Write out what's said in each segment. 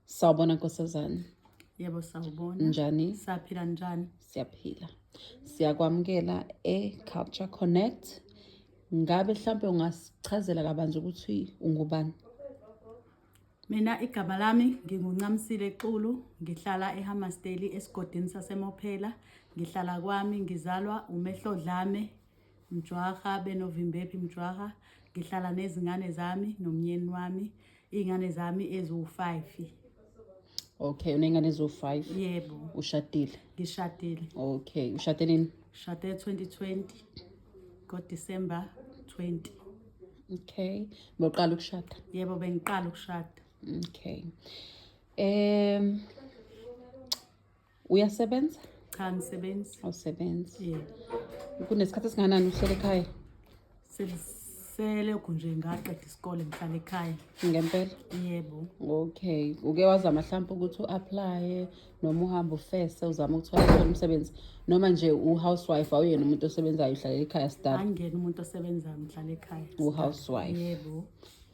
Sawubona nkosazana. Yebo, sawubona. Njani? Saphila, njani? Siyaphila. Siyakwamukela e-Culture Connect. Ngabe mhlampe ungasichazela kabanzi ukuthi ungubani? Mina igama lami nginguNcamisile Xulu, ngihlala eHammarsdale esigodini saseMophela. Ngihlala kwami, ngizalwa uMehlodlame Mjwaha benoVimbephi Mjwaha. Ngihlala nezingane zami nomnyeni wami, iy'ngane zami eziwu-5. Okay, uney'ngane eziwu-5? Yebo. Ushadile? Ngishadile. Okay, ushade nini? Shade 2020 ngoDisemba 20. Okay, boqala ukushada? Yebo, bengiqala ukushada. Okay. Uyasebenza? Cha, ngisebenzi. Awusebenzi. Yebo. Kunesikhathi esinganani uhlele ekhaya? Selokhu nje ngaqeda isikole ngihlala ekhaya. Ngempela? Yebo. Okay, uke wazama mhlawumbe ukuthi u-applye noma uhambe ufese uzame ukuthola umsebenzi, noma nje u-housewife, awuyena umuntu osebenzayo, uhlalela ekhaya sidala? Angiyena umuntu osebenzayo, ngihlala ekhaya. U-housewife. Yebo.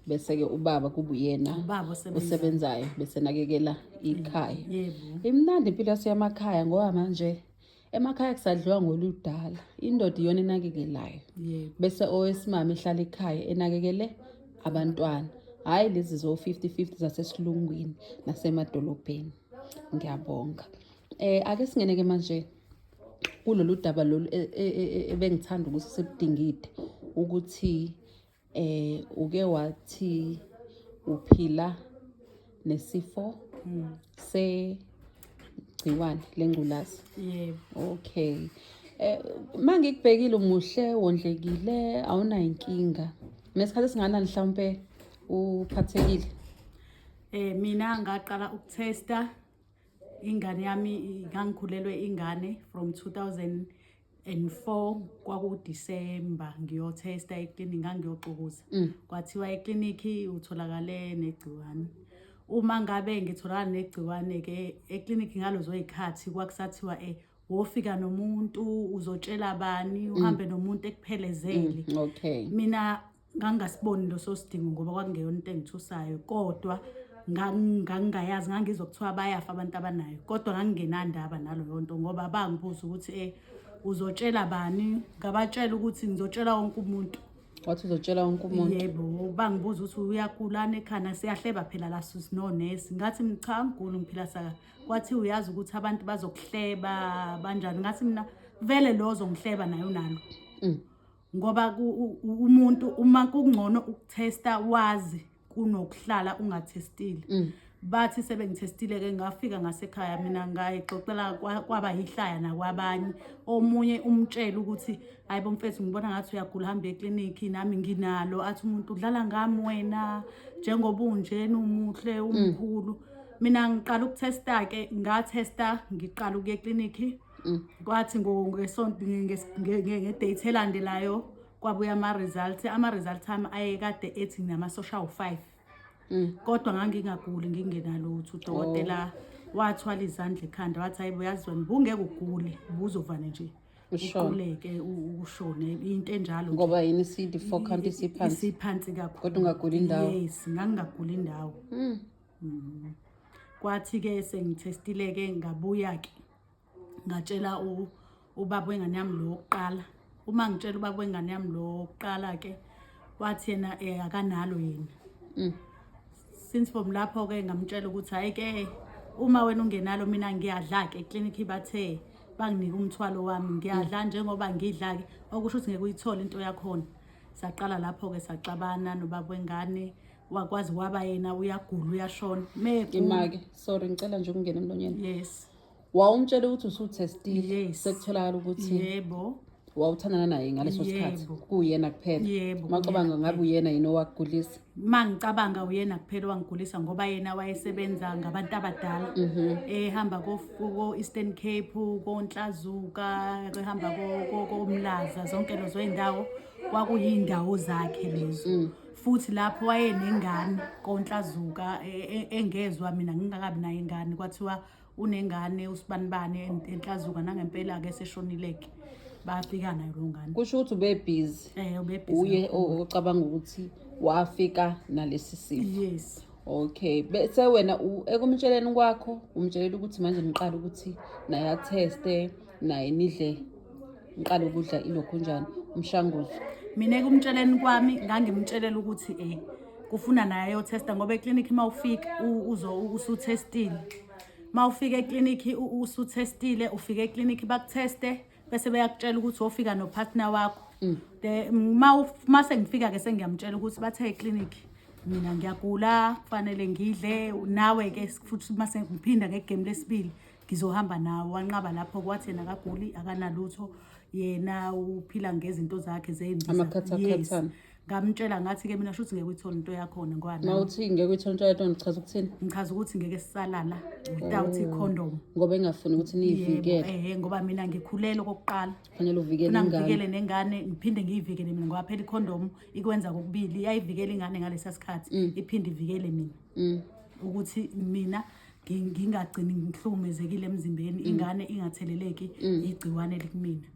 Bese-ke ubaba kuba uyena Ubaba osebenzayo. osebenzayo, bese nakekela ikhaya. Yebo. Imnandi impilo yasemakhaya ngoba manje emakhaya kusadliwa ngoludala, indoda iyona enakekelayo. Yebo. Bese owesimame ehlala ekhaya enakekele abantwana, hhayi lezi zo-50-50 zasesilungwini nasemadolobheni. Ngiyabonga. Ake singene-ke manje kulolu daba lolu ebengithanda ukuthi sikudingide, ukuthi uke wathi uphila nesifo segciwane lengculazi. Yebo. Okay. Mangikubhekile umuhle, wondlekile, awunayo inkinga. Nesikhathi esinganani mhlawumbe uphathekile? Mina ngaqala ukutesta ingane yami, ngangikhulelwe ingane from 2004, kwaku December, ngiyotesta eklinikhi, ngangiyoxukuza. Kwathiwa eklinikhi utholakale negciwane. Uma ngabe ngitholakala negciwane ke eklinikhi ngalezo zikhathi kwakusathiwa wofika nomuntu, uzotshela bani, uhambe nomuntu ekuphelezele. Mina ngangingasiboni leso sidingo ngoba kwakungeyona into engithusayo, kodwa ngangingayazi, ngangizwa kuthiwa bayafa abantu abanayo, kodwa ngangingenandaba naloyo nto ngoba bangibuza ukuthi uzotshela bani, ngabatshela ukuthi ngizotshela wonke umuntu. Wathi uzotshela wonke umuntu? Yebo, bangibuza ukuthi uyagulana ekhanda, siyahleba phela la sinonesi, ngathi mina cha, angiguli, ngiphila saka. Kwathi uyazi ukuthi abantu bazokuhleba banjani, ngathi mina vele lo ozongihleba naye unalo. Ngoba umuntu uma kungcono ukuthesta wazi kunokuhlala ungathestile. Bathi sebengithestile ke, ngafika ngasekhaya mina ngayixoxela, kwaba yihlaya nakwabanye. Omunye umtshela ukuthi hayi bo mfethu, ngibona ngathi uyagula, hamba eklinikhi, nami nginalo. Athi umuntu udlala ngami wena, njengoba unjena umuhle umkhulu. Mina ngiqala ukuthesta ke, ngathesta ngiqala ukuya eklinikhi. Kwathi ngesonto nge-date elandelayo kwabuya ama-results. Ama-results ami ayekade ethi nginamasosha awu-5. Kodwa ngangingaguli, ngingenalutho. Udokotela wathwala izandla ekhanda, wathi hayibo, yazi wena bungeke ugule, buzovane nje Ushone. uquleke, ushone, into enjalo nje. Ngoba yini, CD4 count isiphansi? Isiphansi kakhulu. Kodwa ungaguli indawo. Yes, ngangingaguli indawo. Kwathi-ke sengithestile-ke, ngabuya-ke ngatshela ubaba wengane yami lo wokuqala. Uma ngitshela ubaba wengane yami lo wokuqala-ke, wathi yena akanalo yena. Since from lapho-ke ngamtshela ukuthi hhayi-ke, uma wena ungenalo, mina ngiyadla-ke eklinikhi, bathe banginika umthwalo wami, ngiyadla njengoba ngidla-ke, okusho ukuthi ngeke uyithole into yakhona. Saqala lapho-ke saxabana nobaba wengane, wakwazi waba yena uyagula, uyashona. Ima-ke, sorry, ngicela nje ukungena emlonyeni. Yes. Wawumtshela ukuthi usuthestile? Yes. Sekutholakala ukuthi Yebo. wawuthandana naye ngaleso sikhathi? Yebo. Kuyena kuphela? Yebo. Macabanga ngabe uyena yini owakugulisa? Ma ngicabanga uyena kuphela owangigulisa, ngoba yena wayesebenza ngabantu abadala, ehamba ko-Eastern Cape, koNhlazuka, ehamba koMlaza, zonke lezo y'ndawo kwakuyiy'ndawo zakhe lezo. Futhi lapho wayenengane koNhlazuka engezwa mina ngingakabi nayo ingane, kwathiwa unengane usibanibani eNhlazuka, nangempela-ke seshonile-ke, bafika nayo leyo ngane. Kusho ukuthi ube-busy. Ube-busy Uye kakhulu. ocabanga ukuthi wafika nalesi sifo? Yes. Okay, bese wena ekumtsheleni kwakho umtshelela ukuthi manje niqala ukuthi naye atheste, naye nidle, niqale ukudla ilokhu njani umshanguzo. Mina ekumtsheleni kwami ngangimtshelela ukuthi kufuna naye ayothesta, ngoba eklinikhi uma ufika usuthestile. Uma ufika eklinikhi usuthestile, ufika eklinikhi bakutheste, bese beyakutshela ukuthi wofika nopartner wakho. Ma sengifika-ke sengiyamtshela ukuthi bathe eklinikhi mina ngiyagula, kufanele ngidle nawe-ke futhi. Uma sengiphinda ngegemu lesibili ngizohamba nawe, wanqaba lapho, kwathi yena akaguli, akanalutho, yena uphila ngezinto zakhe zey'mbiza. Amakhathakhathana. Yes. Ngamtshela ngathi-ke mina shuthi ngeke uyithole into yakhona ngoba Ma uthi ngeke uyithole into yakhona, uchaza ukuthini? Ngichaza ukuthi ngeke sisalala without i-condom. Ngoba engafuni ukuthi niyivikele. Yebo, ngoba mina ngikhulele okokuqala. Kufanele uvikele Funa ingane. Ngivikele nengane, ngiphinde ngiyivikele mina, ngoba phela ikhondomu ikwenza kokubili, iyayivikela ingane ngalesa sikhathi, iphinde ivikele mina ukuthi mina ngingagcini ngihlukumezekile emzimbeni, ingane ingatheleleki igciwane likumina.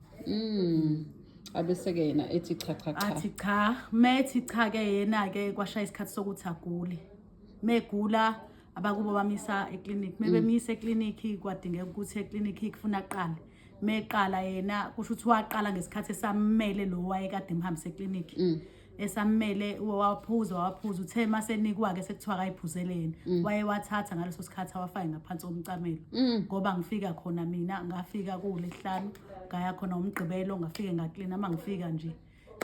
Abese-ke yena ethi cha, cha, cha. Athi cha. Methi cha-ke yena-ke kwashaya isikhathi sokuthi agule. Megula abakubo bamisa eklinikhi. Mebemisa eklinikhi kwadingeka ukuthi eklinikhi kufuna aqale. Meqala yena, kusho ukuthi waqala ngesikhathi esammele lo wayekade emhambise eklinikhi, esammele wawaphuza, wawaphuza. Uthe masenikwa-ke sekuthiwa akayiphuzele yena, wayewathatha ngaleso sikhathi awafake ngaphansi komcamelo, ngoba ngifika khona mina ngafika kuwulesihlanu, ngaya khona umgqibelo, ngafike ngaklina. Uma ngifika nje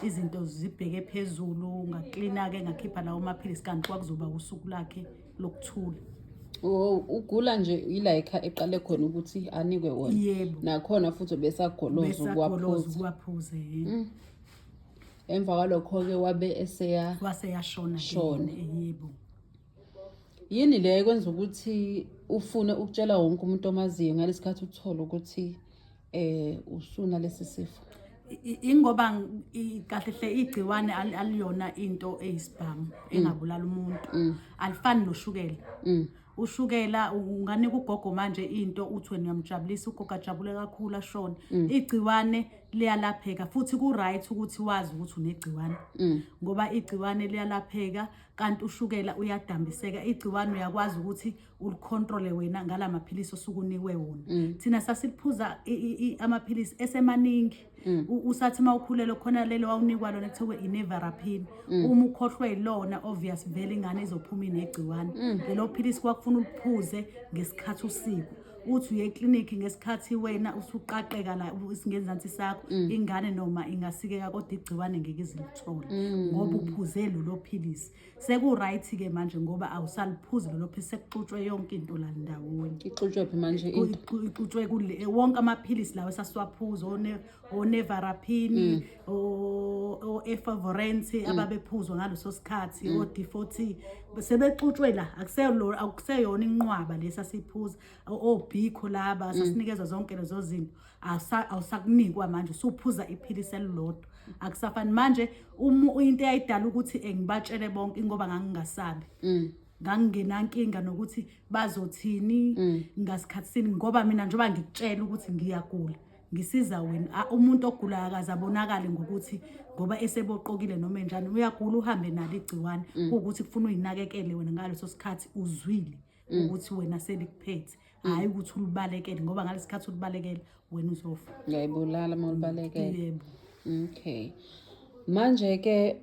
izinto zibheke phezulu, ngaklina-ke, ngakhipha lawo maphilisi, kanti kwakuzoba usuku lakhe lokuthula. Oh, ugula nje ila eqale khona ukuthi anikwe wona. Yebo. Nakhona futhi besagoloza Besagoloza ukuwaphuza. Ukuwaphuza. Emva kwalokho-ke wabe eseya Wase yashona. Shona. Yebo. Yini le ekwenza ukuthi ufune ukutshela wonke umuntu omaziyo ngalesikhathi uthola ukuthi usuna lesi sifo? Ingoba kahle hle igciwane aliyona into eyisibhamu engabulala umuntu, alifani noshukela. Ushukela unganika ugogo manje into uthi wena uyamjabulisa ugogo, ajabule kakhulu, ashone. Igciwane liyalapheka, futhi ku-right ukuthi wazi ukuthi unegciwane, ngoba igciwane liyalapheka kanti ushukela uyadambiseka. Igciwane uyakwazi ukuthi ulicontrole wena ngala maphilisi osuke unikwe wona. Thina sasiliphuza amaphilisi esemaningi. Usathi uma ukhulelwe khona lelo wawunikwa lona kuthiwe inevirapine, uma ukhohlwe yilona, obvious vele ingane izophuma inegciwane. Lelo philisi kwakufuna uliphuze ngesikhathi usiko uthi uye eklinikhi ngesikhathi wena usuqaqeka la isingenzansi sakho, ingane noma ingasikeka kodwa igciwane ngeke izilithole ngoba uphuze lolo philisi. Seku-right-ke manje ngoba awusaliphuzi lolo philisi, sekuxutshwe yonke into la ndawonye. Ixutshwe phi manje into? Ixutshwe kule wonke amaphilisi lawo esasiwaphuza, onevirapine, o-efavirenz ababephuzwa ngaleso sikhathi, o-D4T, sebexutshwe la, akuselo, akuseyona inqwaba lesi asiphuza, obhikho laba sasinikezwa zonke lezo zinto, awusakunikwa manje, usuphuza iphilisi elilodwa, akusafani manje. Into eyayidala ukuthi ngibatshele bonke ingoba ngangingasabi, ngangingenankinga nokuthi bazothini ngasikhathi sini, ngoba mina njengoba ngikutshela ukuthi ngiyagula, ngisiza wena. Umuntu ogulayo akaze abonakale ngokuthi ngoba eseboqokile noma enjani, uyagula uhambe nalo igciwane. Kuwukuthi kufuna uyinakekele wena ngaleso sikhathi uzwile ukuthi wena selikuphethe, hhayi ukuthi ulibalekele, ngoba ngalesi sikhathi ulibalekele wena uzofa. Ngiyayibulala uma ulibalekele. Yebo. Okay, manje ke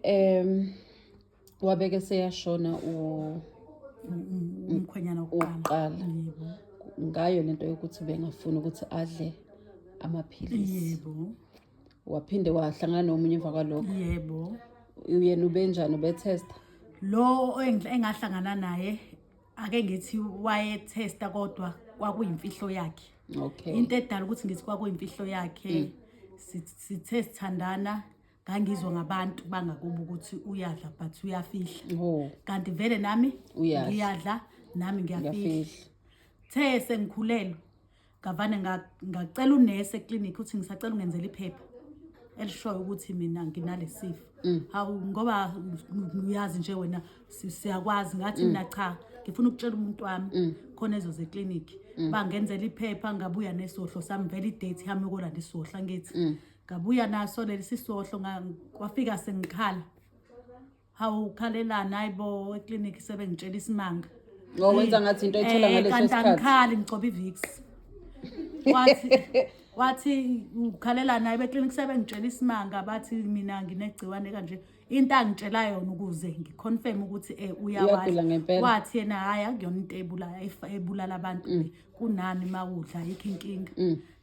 wabeke seyashona u Umkhwenyana wokuqala. Wokuqala. Yebo. Ngayo lento yokuthi bengafuni ukuthi adle amaphilisi. Yebo. Waphinde wahlangana nomunye emva kwalokho? Yebo. Yena ubenjani, ubethesta? Lo engahlangana naye, ake ngithi wayethesta, kodwa kwakuyimfihlo yakhe. Into edala ukuthi ngithi kwakuyimfihlo yakhe, sithe sithandana ngangizwa ngabantu bangakubo ukuthi uyadla but uyafihla. Kanti vele nami Uyadla. ngiyadla nami, ngiyafihla. Ngiyafihla. The sengikhulelwe ngavane ngacela unesi eklinikhi ukuthi ngisacela ungenzela iphepha elishoyo ukuthi mina nginale sifo. Hawu, ngoba uyazi nje wena siyakwazi. Ngathi mina cha, ngifuna ukutshela umuntu wami khona ezoze eklinikhi. Bangenzela iphepha, ngabuya nesohlo sami, vele idate yami yokolanda isohlo angithi, ngabuya naso leli sisohlo, kwafika sengikhala. Hawu, ukhalelani? Hayi bo, eklinikhi sebengitshela isimanga. Ngoba wenza ngathi into oyithola ngaleso kanti sikhathi. Angikhali, ngigcoba i-Vicks. Wathi ukhalelani? Hayi, beklinikhi sebengitshela isimanga, bathi mina nginegciwane kanje. Into angitshela yona ukuze ngiconfirm ukuthi Uyagula uyawadla. ngempela. Wathi yena hhayi, akuyona into ebulala abantu le, kunani mawudla, ayikho inkinga.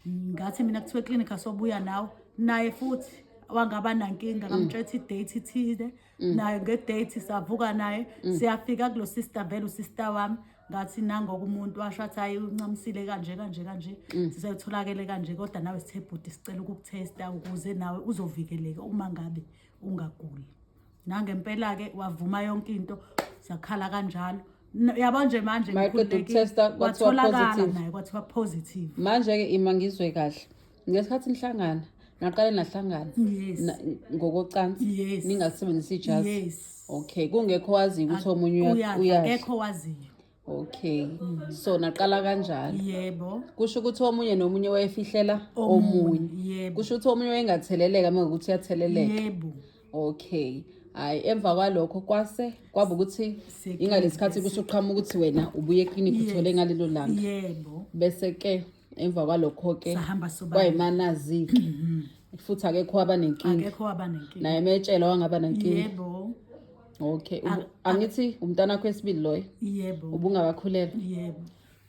Ngathi mina kuthiwa eklinikhi asobuya nawe, naye futhi wangaba nankinga. Ngamtshela i-date ithile, naye nge-date savuka naye, siyafika kulo sister, vele usister wami. Ngathi nangoku umuntu washo athi hayi, uncamisile kanje kanje kanje, sisetholakele kanje, kodwa nawe sithe bhuti sicela ukukuthesta ukuze nawe uzovikeleka uma ngabe ungaguli. Nangempela-ke wavuma yonke into, sakhala kanjalo. Yabo nje manje Mayeqeda ngikhululekile. ukuthesta, kwathiwa Watholakala positive. naye, kwathiwa positive. Manje-ke ima ngizwe kahle, ngesikhathi nihlangana, naqale nahlangana Yes. Ngokocansi Yes. ningasebenzisi ijazi? Yes. Okay, kungekho waziyo ukuthi omunye Uyadla. uyadla? Akekho waziyo. Okay, so naqala kanjalo. Yebo. Kusho ukuthi omunye nomunye wayefihlela omunye. Yebo. Kusho ukuthi omunye wayengatheleleka uma kuwukuthi uyatheleleka. Yebo. Okay, hhayi, emva kwalokho kwase kwaba ukuthi ingalesikhathi kusho uqhamuka ukuthi wena ubuye eklinikhi uthole ngalelo langa. Yebo. Bese-ke emva kwalokho-ke Sahamba sobabili. kwayimanazi-ke futhi, akekho waba nenkinga? Akekho waba nenkinga. Naye metshela wangaba nankinga? Yebo. Okay, angithi umntana wakho wesibili loyo? Yebo. Ubungakakhulelwa? Yebo.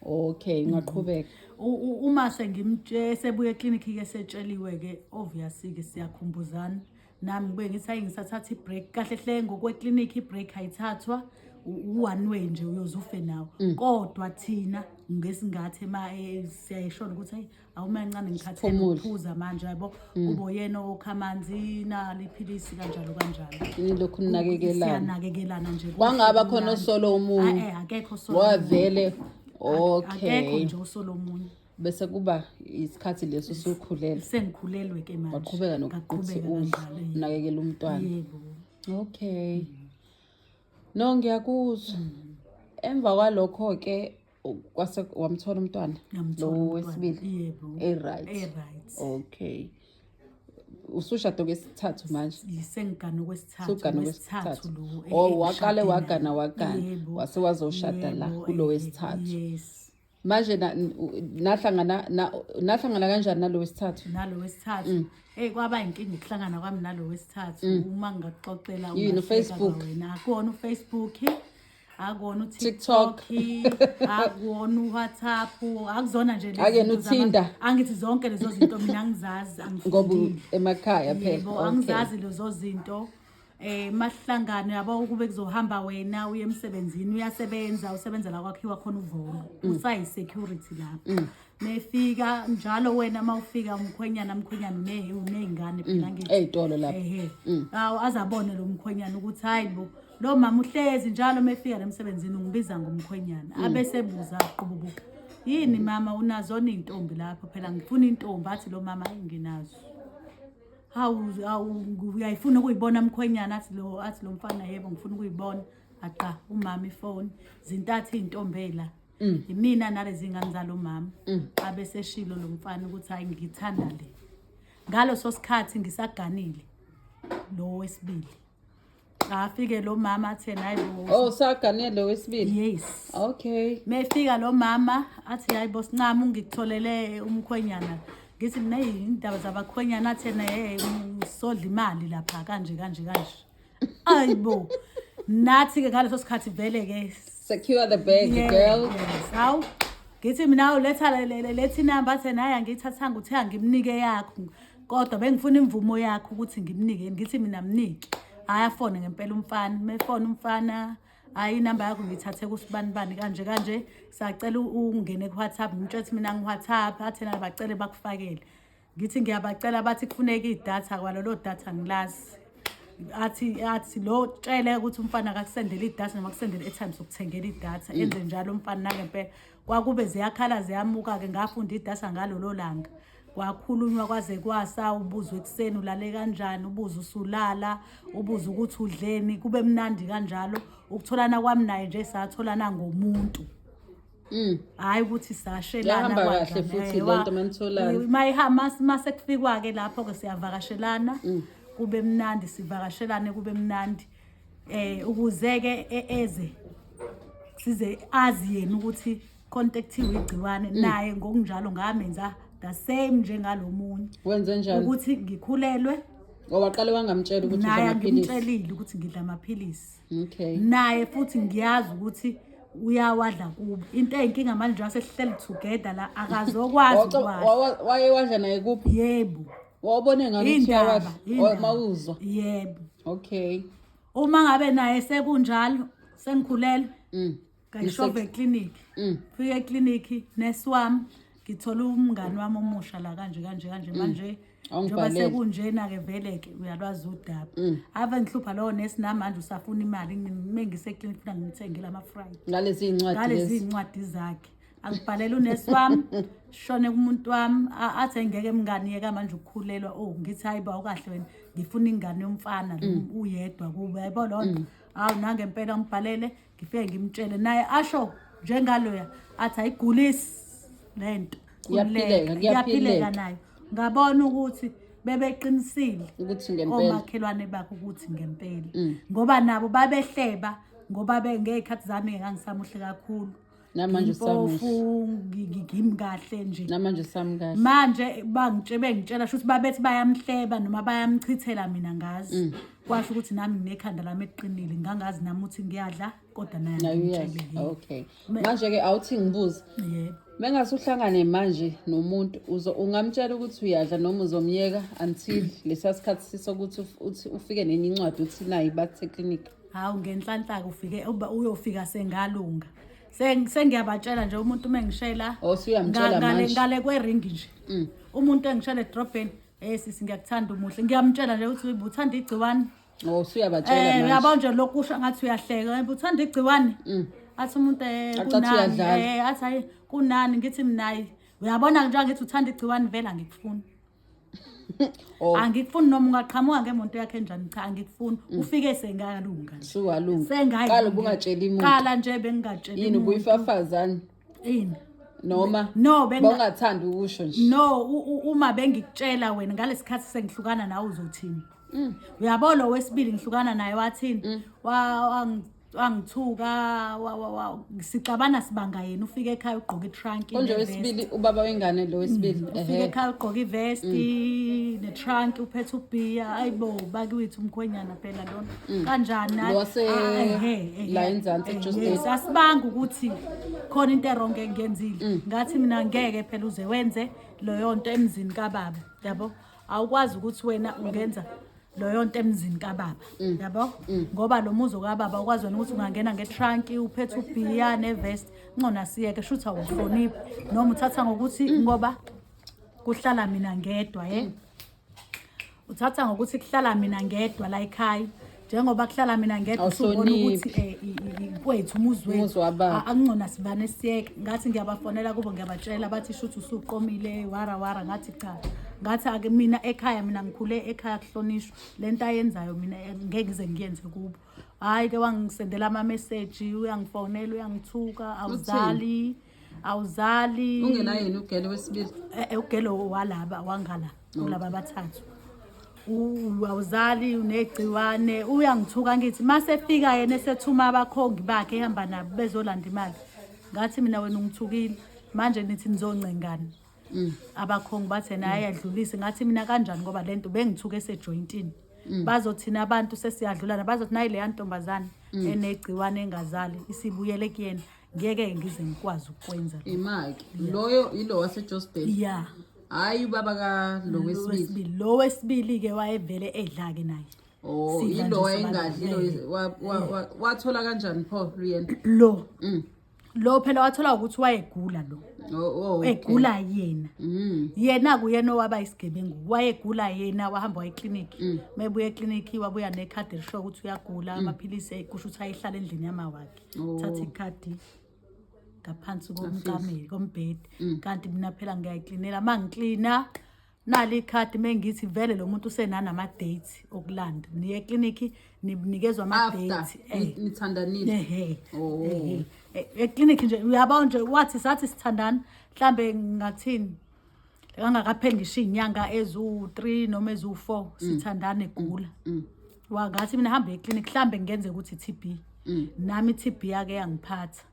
Okay, ungaqhubeka. Uma sengimtshe sebuye eklinikhi ke, setsheliwe ke, obviously ke siyakhumbuzana, nami ngibuye ngithi hayi, ngisathatha i-break. Kahle hle ngokweklinikhi i-break ayithathwa, u-one way nje, uyoze ufe nawo. Kodwa thina ngesingathi ema siyayishona ukuthi hayi, awumancane, ngikhathele Siphumule. ukuphuza manje, yabo, kube uyena okha amanzi, nali iphilisi, kanjalo kanjalo. Nilokhu ninakekelana. Siyanakekelana nje. Kwangaba Kuhle, khona kumnandi. osolo omunye? Ah, akekho osolo. Wavele Akekho okay. nje osolo omunye. Bese kuba isikhathi leso usukhulelwe. Sengikhulelwe ke manje. Waqhubeka nokuthi Ngaqhubeka udle, kanjalo, yebo. unakekele umntwana? Yebo. Okay, no, ngiyakuzwa. Emva kwalokho-ke kwase wamthola umntwana? Ngamthola Lo umntwana. wesibili? Yebo. E-right? E-right. Okay, usushade kwesithathu manje? Sengigane okwesithathu. Sugana Wesithathu kwesithathu. lo Oh, waqale engishade wagana naye. wagana. Yebo. Wase wazoshada la Yebo, kulo wesithathu. Yes. Manje nahlangana kanjani nalo wesithathu? Nalo wesithathu, hey, kwaba inkinga ukuhlangana kwami nalo wesithathu. Uma ngingakuxoxela Yini, ungahleka. uFacebook? Kwawena. Akuwona uFacebook, akuwona TikTok. uTikTok, akuwona uWhatsApp, akuzona nje lezi Akuyena zinto uTinder. Angithi zonke lezo zinto mina angizazi. Ngoba Angifundile. emakhaya phela. Yebo. Angizazi lezo zinto. Masihlangane, yabo, ukube kuzohamba wena uye emsebenzini, uyasebenza, usebenza la kwakhiwa khona uvolo, usayi security lapho. Mefika njalo wena, mawufika umkhwenyana, mkhwenyana uney'ngane phela, ngithi. Ey'tolo lapho. Ehe, awu, azabone lo mkhwenyana ukuthi hayi bo, lo mama uhlezi njalo mefika nemsebenzini ungibiza ngomkhwenyana. Abesebuza qububu, yini mama, unazona iy'ntombi lapho? Phela ngifuna intombi. Athi lo mama, hayi, nginazo. Hawu, hawu, uyayifuna ukuyibona mkhwenyana? Athi lo mfana, yebo, ngifuna ukuyibona. Aqa umama ifoni, zintathu iy'ntombi la, imina nalezi ngane zalo mama. Abeseshilo lo mfana ukuthi hayi, ngithanda le. Ngaloso sikhathi ngisaganile lo wesibili. Afike lo mama athi yena, hayi bo. Oh, saganele wesibili? Yes. Okay. Mefika lo mama athi, hayi bo, sincama ungitholele umkhwenyana. Ngithi mina, "Eyi, indaba zabakhwenyana." Athi yena, hey, usodla imali lapha, kanje kanje kanje. Ayi bo, nathi-ke ngaleso sikhathi vele-ke Secure the bag, girl. Yes. Hawu, ngithi mina uletha lethi inamba. Athi naye, angiyithathanga, uthe angimnike yakho, kodwa bengifuna imvumo yakho ukuthi ngimnike. Ngithi mina, mnike. Hhayi, afone ngempela umfana. Mefone umfana, hhayi, inamba yakho ngiyithathe kusibanibani kanje kanje, sacela ungene ku-WhatsApp. Ngimtshela ukuthi mina ngi-WhatsApp. Athi yena bacele bakufakele. Ngithi ngiyabacela, bathi kufuneka idatha, kwalolo datha ngilazi. Athi lo tshele ukuthi umfana akakusendele idatha noma kusendele airtime, sokuthengela idatha. Enze njalo umfana, nangempela kwakube ziyakhala ziyamuka-ke. Ngafunda idatha ngalolo langa, kwakhulunywa kwaze kwasa. Ubuzwe ekuseni ulale kanjani, ubuze usulala, ubuze ukuthi udleni, kube mnandi kanjalo. Ukutholana kwami naye nje, satholana ngomuntu, hhayi ukuthi sashelana. Yahamba kahle kwanjani. futhi lento manitholana. Mayihamba, mase kufikwa-ke lapho-ke siyavakashelana, kube mnandi, sivakashelane kube mnandi. Ukuze ke eze size azi yena ukuthi contactiwe igciwane, naye ngokunjalo ngamenza the same njengalomunye. Wenze njani? Ukuthi ngikhulelwe. Waqale wangamtshela ukuthi udla Naye amaphilisi? angimtshelile ukuthi ngidla amaphilisi. Okay. Naye futhi ngiyazi ukuthi uyawadla kubo. Into eyinkinga manje, njengoba sesihleli together la, akazokwazi ukuwadla. Wayewadla naye kuphi? Yebo. Wawubone ngani ukuthi Indaba, uyawadla? indaba. Mawuzwa? Yebo. Okay. Uma ngabe naye sekunjalo, sengikhulelwe, ngayishova eklinikhi. Fike eklinikhi, nesi wami, ngithola umngani wami omusha la, kanje kanje kanje manje njengoba Awungibhalele. sekunjena-ke vele-ke uyalwazi udaba. Ave ngihlupha lowo nesi, namanje usafuna imali. Mengiseklinikhi funa ngimthengele ama-fry. Ngalezi iy'ncwadi Ngalezi lezi. iy'ncwadi zakhe. Angibhalela unesi wami, shone kumuntu wami, athi ngeke mngani, yeka manje ukukhulelwa. Oh, ngithi hayi ba, ukahle wena, ngifuna ingane yomfana lo uyedwa kubo, yayibona loo nto. Hawu, nangempela ngibhalele, ngifike ngimtshele, naye asho njengaloya, athi ayigulisi le nto. Iyaphileka, Khululeka, kuyaphileka. iyaphileka nayo. Ngabona ukuthi bebeqinisile Ukuthi ngempela. omakhelwane bakhe, ukuthi ngempela, ngoba nabo babehleba, ngoba ngey'khathi zami ngangisamuhle kakhulu. Namanje usamuhle. Ngimpofu, ngimi kahle nje. Namanje sami kahle. Manje bengitshela, shuthi babethi bayamhleba noma bayamchithela, mina ngazi. Kwasho ukuthi nami nginekhanda lami eliqinile, ngangazi nami ukuthi ngiyadla, kodwa naye Naye uyadla. angimtshelile. Okay, manje-ke awuthi ngibuze. Yebo. Mengase uhlangane manje nomuntu, ungamtshela ukuthi uyadla noma uzomyeka until lesiya sikhathi sisokuthi uthi ufike nenye incwadi, uthi nayi bathi eklinikhi? Hawu, ngenhlanhla ufike uyofika sengalunga. Sengiyabatshela nje umuntu uma engishela. Oh, usuyamtshela manje. Ngale kweringi nje. Umuntu engishela edrobheni, sisi, ngiyakuthanda, umuhle, ngiyamtshela nje ukuthi uthanda igciwane. Oh, usuyabatshela manje. Uyabona nje lokhu usho ngathi uyahleka, uthanda igciwane. Athi umuntu Acathi kunani? uyadlala. Athi hayi, kunani? Ngithi mina hayi, uyabona nje, ngithi uthanda igciwane, vele angikufuni. Oh. Angikufuni noma ungaqhamuka ngemonto yakhe enjani, cha, angikufuni. Ufike sengalunga nje. Suwalunga. Sengayi. Qala ubungatsheli muntu. Qala nje bengingatsheli Yini muntu. ubuyifafazani? Ini? Noma No, bawungathandi ukusho nje? No, uma bengikutshela wena ngalesikhathi sengihlukana nawe, uzothini? Uyabo lo wesibili ngihlukana naye wathini? Wangithuka, sixabana sibanga yena, ufike ekhaya ugqoke itrunk. Konje wesibili ubaba wengane lo wesibili? Ufike ekhaya ugqoke ivesti netrunk, uphethe ubhiya. Ayibo, bakiwethu, umkhwenyana phela lona, kanjani? Lo wase- Ah, ehe, ehe. la eNzansi, eJozi Yes, asibanga ukuthi khona into e-wrong engiyenzile. Ngathi mina ngeke phela uze wenze leyo nto emzini kababa, yabo. Awukwazi ukuthi wena ungenza leyo nto emzini kababa, yabo, ngoba lo muzi kababa ukwazi wena ukuthi ungangena ngetrunk, uphethe ubhiya nevest. Ngcona siyeke, shuthi awuhloniphi noma uthatha ngokuthi ngoba kuhlala mina ngedwa, ye, uthatha ngokuthi kuhlala mina ngedwa la ekhaya. Njengoba kuhlala mina ngedwa, usubona ukuthi kwethu, umuzi wethu. Umuzi wababa. Akungcona sivane siyeke. Ngathi ngiyabafonela kubo, ngiyabatshela, bathi shuthi usuqomile, wara wara. Ngathi cha, ngathi ake mina ekhaya, mina ngikhule ekhaya kuhlonishwa. Lento ayenzayo mina ngeke ngize ngiyenze kubo. Hhayi ke, wangisendela ama-message, uyangifonela, uyangithuka, awuzali, awuzali. Ungenayo yini ugele wesibili? Ugelo walaba wangala kulaba abathathu. Awuzali, unegciwane, uyangithuka. Ngithi mase fika yena esethuma abakhongi bakhe, ehamba nabo bezolanda imali, ngathi mina wena ungithukile, manje nithi nizoncengana. Abakhongi bathi yena ayadlulise. Ngathi mina kanjani, ngoba lento bengithuke esejoyintini, bazothina abantu sesiyadlulana, bazothi nayi leya ntombazane enegciwane engazali isibuyele kuyena. Ngeke ngize ngikwazi ukukwenza lokho. Imaki loyo ilo waseJosbeth? Ya. Hhayi, ubaba ka lo wesibili. Wesibili, lo wesibili-ke wayevele edla-ke naye. Oh. Sidla Yilo nje wayengadli lo? sobabili. Wathola kanjani pho luyena? Lo lo phela wathola ukuthi wayegula lo. Oh, okay. Egula yena. Yena kuyena owaba isigebengu, wayegula yena, wahamba waya eklinikhi. Mebuya eklinikhi wabuya nekhadi elisho ukuthi uyagula, amaphilisi, kusho ukuthi ayehlala endlini yamawakhe. Oh. Thatha ikhadi ngaphansi komcamelo kombhede, kanti mina phela ngiyayiklinela. Uma ngiklina nali ikhadi, mengithi vele lo muntu usenanama-date okulanda, niye eklinikhi nikezwa After ama-date. nithandanile? Ehe. Oh. Ehe. Eklinikhi nje, uyabona nje, wathi sathi sithandana mhlambe ngathini, kangakapheli ngisho iy'nyanga eziwu-3 noma eziwu-4 sithandana, egula. Wangathi mina hamba eklinikhi, mhlambe ngenzeka ukuthi i-TB. Nami i-TB yake yangiphatha.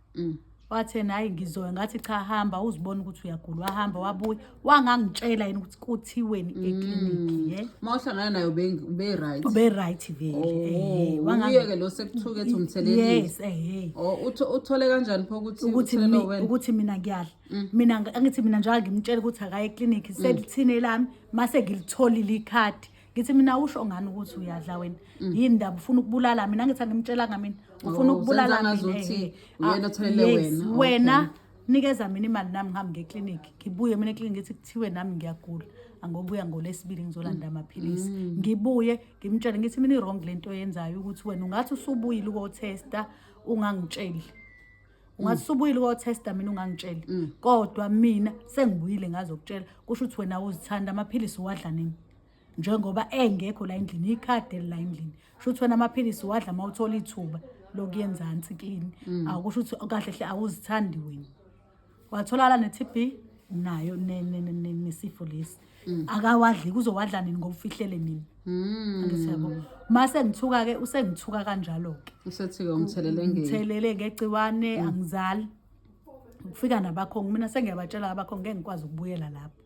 Wathi yena hayi ngizoya, ngathi cha hamba uzibone ukuthi uyagula. Wahamba wabuya, wangangitshela yena ukuthi kuthiweni eklinikhi ye. Uma uhlangana naye ube right? Ube right vele. Oh, uyeke lo sekuthuke ethi umthelelile? Yes, eh. Oh, uthole kanjani pho ukuthi ukuthi uthelelwe wena? Ukuthi mina ngiyadla. Mina angithi mina njalo ngimtshela ukuthi akaye eklinikhi, selithine lami mase ngilitholile ikhadi. Ngithi mina usho ngani ukuthi uyadla wena? Yini ndaba ufuna ukubulala mina? Angithi angimtshelanga mina. Ufuna Oh, ukubulala uzenza mina. ngazuthi uyena Ah, othelele yes, wena. Okay. Wena nikeza mina imali nami ngihambe ngeklinikhi. Ngibuye mina eklinikhi ngithi kuthiwe nami ngiyagula. Angobuya ngolesibili ngizolanda amaphilisi. Ngibuye ngimtshele ngithi mina i-wrong lento oyenzayo ukuthi wena ungathi usubuyile ukotesta ungangitsheli. Ungathi usubuyile ukotesta mina ungangitsheli. Kodwa mina sengibuyile ngazokutshela, kusho ukuthi wena uzithanda amaphilisi uwadla nini? Njengoba engekho la endlini, ikhadi la endlini, kusho ukuthi wena amaphilisi uwadla uma uthola ithuba lokuyenzansi kini. Akusho ukuthi kahle hle awuzithandi wena. Watholakala ne-TB nayo nesifo lesi. Akawadli, kuzowadla nini ngoba ufihlele nini? Angithi yabo. Mase ngithuka ke, usengithuka kanjalo ke. Usethi-ke umthelele ngeni. Ngithelele ngegciwane, angizali. Kufika nabakhongi, mina sengiyabatshela abakhongi ngeke ngikwazi ukubuyela lapho.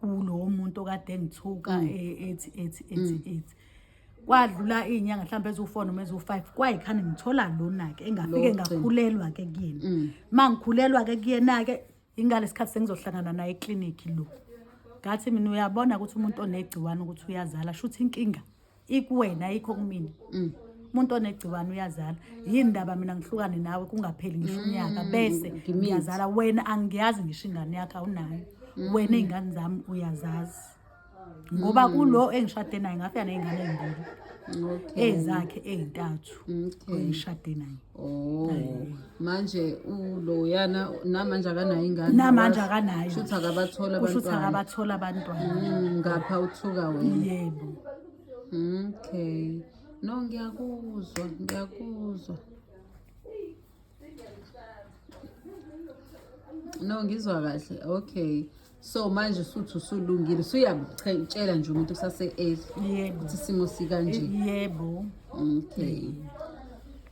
Kulowo muntu okade engithuka ethi ethi ethi ethi. Kwadlula iy'nyanga mhlawumbe eziwu-4 noma eziwu-5, kwayikhane ngithola lona-ke engafike Lo ogcina. ngakhulelwa-ke kuyena. Ma ngikhulelwa-ke kuyena-ke, ingalesi sikhathi sengizohlangana naye eklinikhi lo. Ngathi mina uyabona ukuthi umuntu onegciwane ukuthi uyazala, shuthi inkinga ikuwena, ayikho kumina. Umuntu onegciwane uyazala. Yini ndaba mina ngihlukane nawe kungapheli ngisho unyaka bese ngimithi. ngiyazala? Wena angiyazi ngisho ingane yakho awunayo. Wena iy'ngane zami uyazazi. Ngoba kulo engishade naye ngafika ney'ngane ey'mbili. Ezakhe ey'ntathu. Engishade naye. Oh, manje uloyana namanje akanayo ingane. Namanje akanayo. Shuthi akabathola Kusho ukuthi abantwana. akabathola abantwana. Ngapha uthuka wena. Yebo. Okay. No, ngiyakuzwa, ngiyakuzwa. No, ngizwa kahle. Okay. So manje usuthi usulungile, usuyamtshela nje umuntu kusase early Yebo. ukuthi isimo sikanje. Yebo. Okay.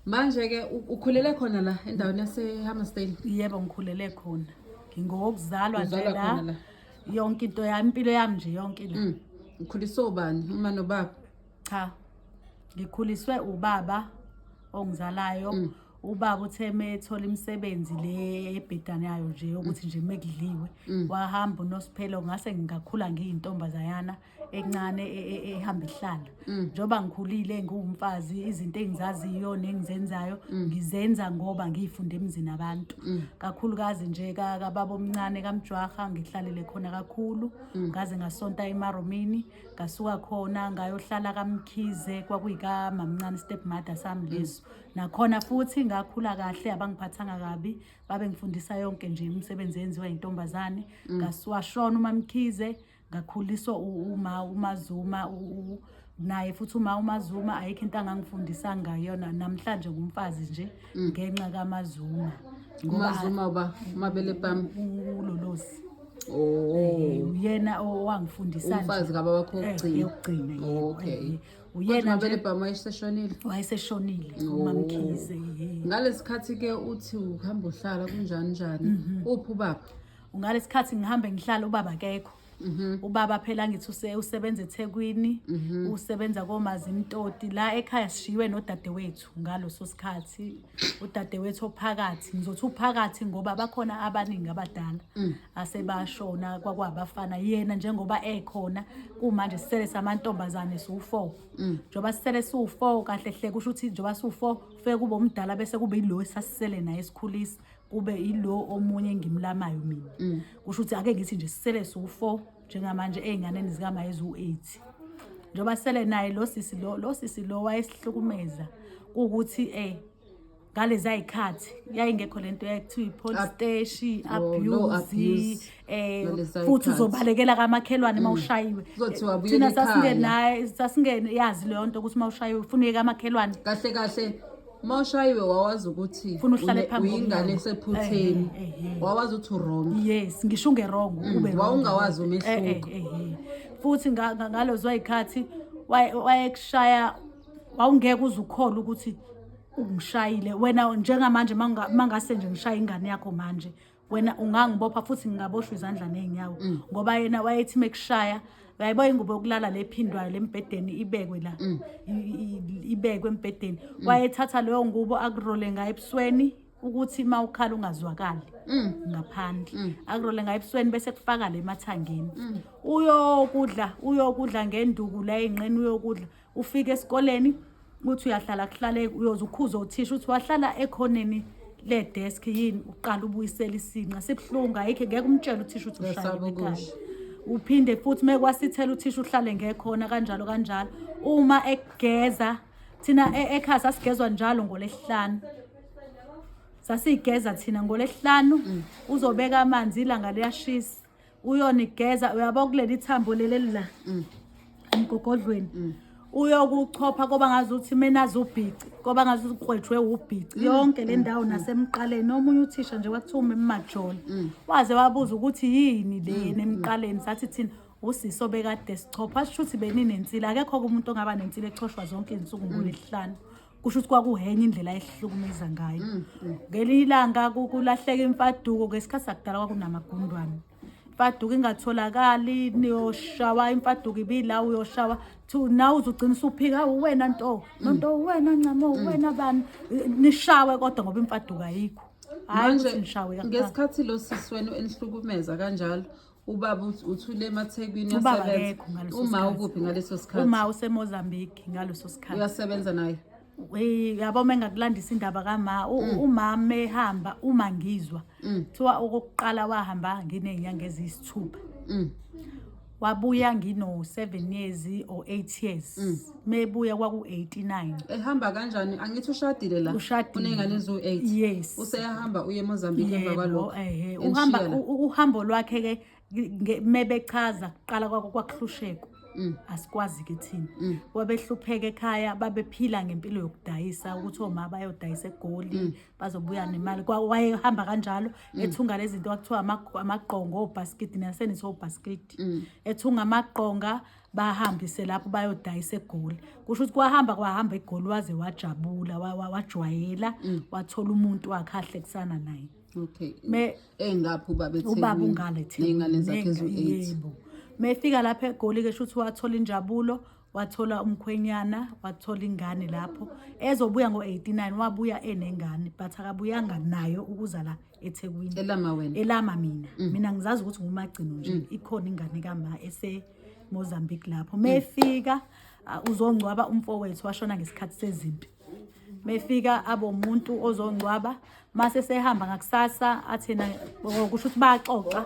Manje ke ukhulele khona la endaweni yase Hammersdale. Yebo, ngikhulele khona. Ngingowokuzalwa nje Uzalwa khona la. la. Yonke into yami, impilo yami nje yonke la. Ukhuliswe ubani? Uma nobaba? Cha. Ngikhuliswe ubaba ongizalayo. Ubaba uthe methola imisebenzi le ebhedanayo nje ukuthi nje mekudliwe, wahamba uNosiphelo, ngase ngingakhula ngiyintombazanyana encane ehamba ihlala. Njengoba ngikhulile ngiwumfazi, izinto engizaziyo nengizenzayo ngizenza ngoba ngiyifunde emzini abantu. Kakhulukazi nje kababa omncane kaMjwaha ngihlalele khona kakhulu, ngaze ngasonta eMaromini, ngasuka khona ngayohlala kaMkhize, kwakuyikamamncane step mother sami leso. Nakhona futhi ngakhula kahle, abangiphathanga kabi, babe ngifundisa yonke nje imisebenzi eyenziwa intombazane. Ngasuwashona uMamkhize, ngakhuliswa uma uMazuma, naye futhi uma uMazuma ayikho into angangifundisa ngayona namhlanje ngumfazi nje ngenxa kaMazuma. Ngoba UMazuma uba umabele pam. Ulolosi. Oh. Uyena owangifundisa nje. Umfazi kababa wakho wokugcina. Yokugcina, yebo. Okay. Uyena Kodwa nje umabele pam wayeseshonile. Wayeseshonile uMamkhize. Ngalesikhathi ke uthi uhamba uhlala kunjani njani? Uphi ubaba? Ngalesikhathi ngihambe ngihlala ubaba akekho. Ubaba phela ngithi usebenza eThekwini, usebenza koMazimtoti. La ekhaya sishiwe nodadewethu ngaloso sikhathi, udadewethu ophakathi, ngizothi uphakathi ngoba bakhona abaningi abadala asebashona kwakwabafana. Yena njengoba ekhona kumanje sisele samantombazane siwu-4. Njengoba sisele siwu-4 kahle hle, kusho ukuthi njengoba siwu-4 kufike kube omdala, bese kube yilo esasisele naye esikhulisa, kube yilo omunye engimlamayo mina. Kusho ukuthi ake ngithi nje sisele siwu-4 njengamanje ey'nganeni zikama eziwu-8. Njengoba sisele naye lo sisi lo, lo sisi lo wayesihlukumeza kuwukuthi ngalezi ayikhathi yayingekho lento yayikuthiwa i-police station, Oh, no abuse, abuse. Ngalezi futhi ayikhathi. uzobalekela kamakhelwane uma ushayiwe. Kuzothiwa buyela Thina ekhaya. sasingenayo, sasingeyazi leyo nto ukuthi uma ushayiwe ufuna uye kamakhelwane. Kahle kahle mawushayiwe wawazi ukuthi Ufuna uhlale phambi uyingane komnyango. esephutheni. Wawazi ukuthi wrong. Yes, ngisho unge wrong, ube wrong. Wawungawazi umehluko. Futhi ngalezo zikhathi Wayekushaya wawungeke uze ukhole ukuthi ungishayile wena njengamanje. Mangase nje ngishaya ingane yakho manje, wena ungangibopha futhi ngingaboshwa izandla ney'nyawo, ngoba yena wayethi mekushaya, uyayibo ingubo yokulala lephindwayo lembhedeni ibekwe la, ibekwe embhedeni, wayethatha leyo ngubo akurole ngayo ebusweni ukuthi uma ukhala ungazwakali ngaphandle, akurole ngayo ebusweni bese kufaka le emathangeni. Uyokudla, uyokudla ngenduku la ey'nqeni, uyokudla. Ufike esikoleni uthi uyahlala, kuhlale, uyoze ukhuze uthisha uthi wahlala ekhoneni le-desk yini, uqala ubuyisela isinqa sibuhlungu, ayikho, ngeke umtshele uthisha ukuthi Uyasaba ushayile ekhaya. ukusho. Uphinde futhi mekwasithela uthisha uhlale ngekhona kanjalo kanjalo. Uma ekugeza, thina ekhaya sasigezwa njalo ngolesihlanu, sasiyigeza thina ngolesihlanu. Uzobeka amanzi, ilanga liyashisa, uyonigeza, uyabo kuleli thambo leli la emgogodlweni, uyokuchopha koba ngazuthi menazi ubhici, koba ngazuthi ukrwejwe ubhici yonke le ndawo nasemqaleni. Omunye uthisha nje kwakuthiwa umemajola, waze wabuza ukuthi yini le nemqaleni, sathi thina usisi obekade sichopha, sisho ukuthi beninensila, akekho umuntu ongaba nensila echoshwa zonke izinsuku ngolesihlanu. Kusho ukuthi kwakuhenye indlela ehlukumeza ngayo. Ngelinye ilanga kulahleka imfaduko. Ngesikhathi sakudala kwakunamagundwane, imfaduko ingatholakali, niyoshawa imfaduko ibila, uyoshawa nawe uzugcina usuphika uwena nto nonto, uwena ncamo, uwena bani, nishawe kodwa ngoba imfaduko ayikho. Hhayi Manje ukuthi nishawe kakuqala. ngesikhathi lo sisi wenu enihlukumeza kanjalo, ubaba uthule emaThekwini Ubaba uyasebenza? akekho ngaleso Uma sikhathi. ukuphi ngaleso sikhathi? Uma useMozambique ngaleso sikhathi. Uyasebenza naye? Yabo uma engakulandisa indaba kama, umama ehamba, uma ngizwa kuthiwa okokuqala wahamba nginey'nyanga eziyisithupha, wabuya ngino-7 years or 8 years. Mebuya kwaku-89. Ehamba kanjani? Angithi ushadile la? Ushadile. Uney'ngane eziwu-8? Yes. Useyahamba uye eMozambique emva Yebo, kwalokho? ehe. Enishiya Uhamba la? uhambo lwakhe ke mebechaza kuqala kwakho kwakuhlushekwa, asikwazi ke thina, wabehlupheka ekhaya, babephila ngempilo yokudayisa, ukuthi oma bayodayisa eGoli bazobuya nemali. Wayehamba kanjalo ethunga lezi zinto kwakuthiwa amagqongo, obhasikidi, nasenithi obhasikidi, ethunga amagqonga bahambise lapho bayodayisa eGoli. Kusho ukuthi kwahamba kwahamba eGoli, waze wajabula, wajwayela, wathola umuntu wakhe ahlekisana naye. Okay. Engaphi ubaba eThekwini? Ubaba ungale eThekwini. Ney'ngane zakhe eziwu-8? Yebo. Mefika lapha eGoli ke, shuthi wathola injabulo, wathola umkhwenyana, wathola ingane lapho. Ezobuya ngo-89 wabuya enengane, but akabuyanga nayo ukuza la eThekwini. Elama wena? Elama mina. Mina ngizazi ukuthi ngumagcino nje, ikhona ingane kama ese Mozambique lapho. Mefika uzongcwaba umfowethu washona ngesikhathi sezimpi. Mefika abomuntu ozongcwaba, mase sehamba ngakusasa athena kusho ukuthi baxoxa,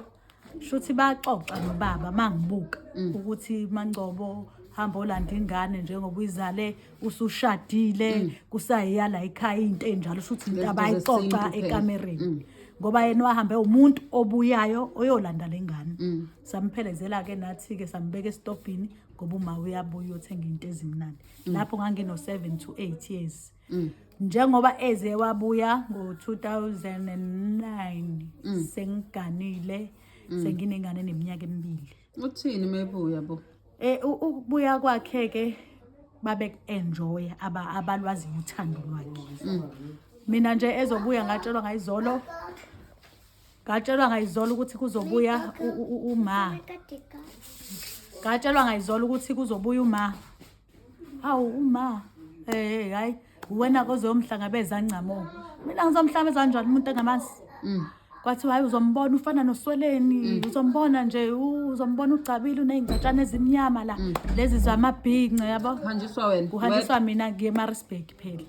shuthi baxoxa nobaba mangibuka ukuthi Mangcobo hamba olanda ingane njengoba uyizale usushadile, kusayiya la ekhaya, into enjalo, shuthi into Lezinto abayixoxa zesintu phela. ekamereni, ngoba yena wahambe umuntu obuyayo oyolanda lengane. Samphelezela ke nathi ke, sambeka esitobhini ngoba uma uyabuya uyothenga into ezimnandi. Lapho ngangino 7 to 8 years. Njengoba eze wabuya ngo-2009, sengiganile, senginengane neminyaka emibili. Uthini mebuya bo? Ukubuya kwakhe ke babe enjoy abalwazi uthando lwakhe. Mina nje ezobuya ngatshelwa ngayizolo ukuthi kuzobuya uma, ngatshelwa ngayizolo ukuthi kuzobuya uma. Hawu uma, hayi, wena kozomhlangabeza ncamo. Mina ngizomhlangabeza kanjani umuntu engamazi? Kwathiwa hayi, uzombona ufana nosweleni, uzombona nje, uzombona ugcabile, uney'ngcatshana ezimnyama la, lezi zamabhince, yabo. Kuhanjiswa wena? Kuhanjiswa mina, ngiye eMaritzburg phela.